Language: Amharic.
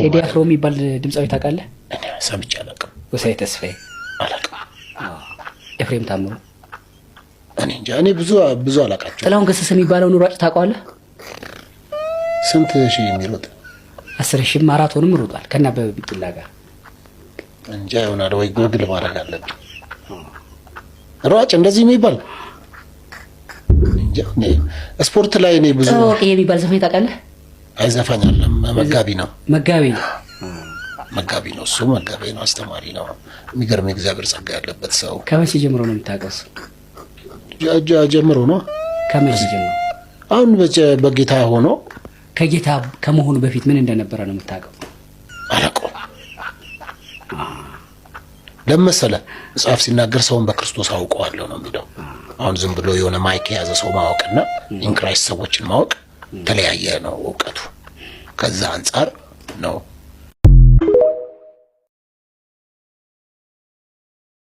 ቴዲ አፍሮ የሚባል ድምፃዊ ታውቃለህ? እኔ ሰምቼ አላውቅም። ጎሳዬ ተስፋዬ? አላውቅም። ኤፍሬም ታምሩ? እኔ እንጃ፣ እኔ ብዙ ብዙ አላውቃቸውም። ጥላሁን ገሰሰ የሚባለውን ሯጭ ታውቀዋለህ? ስንት ሺህ የሚሮጥ? 10,000 ማራቶንም ሮጧል ከነ አበበ ቢቂላ ጋር። እንጃ ይሆናል ወይ ጎግል ማድረግ አለብኝ። ሯጭ እንደዚህ የሚባል እንጃ። እኔ ስፖርት ላይ እኔ ብዙ ጥበብ የሚባል ዘፋኝ ታውቃለህ? አይ፣ ዘፋኝ አይደለም፣ መጋቢ ነው። መጋቢ ነው። መጋቢ ነው። እሱ መጋቢ ነው፣ አስተማሪ ነው። የሚገርም የእግዚአብሔር ጸጋ ያለበት ሰው። ከመቼ ጀምሮ ነው የምታውቀው እሱ? ጀምሮ ነው። ከመቼ ጀምሮ? አሁን በጌታ ሆኖ። ከጌታ ከመሆኑ በፊት ምን እንደነበረ ነው የምታውቀው? አላውቀውም። ለምን መሰለህ? መጽሐፍ ሲናገር ሰውን በክርስቶስ አውቀዋለሁ ነው የሚለው። አሁን ዝም ብሎ የሆነ mic የያዘ ሰው ማወቅና in Christ ሰዎችን ማወቅ ተለያየ ነው እውቀቱ። ከዛ አንጻር ነው።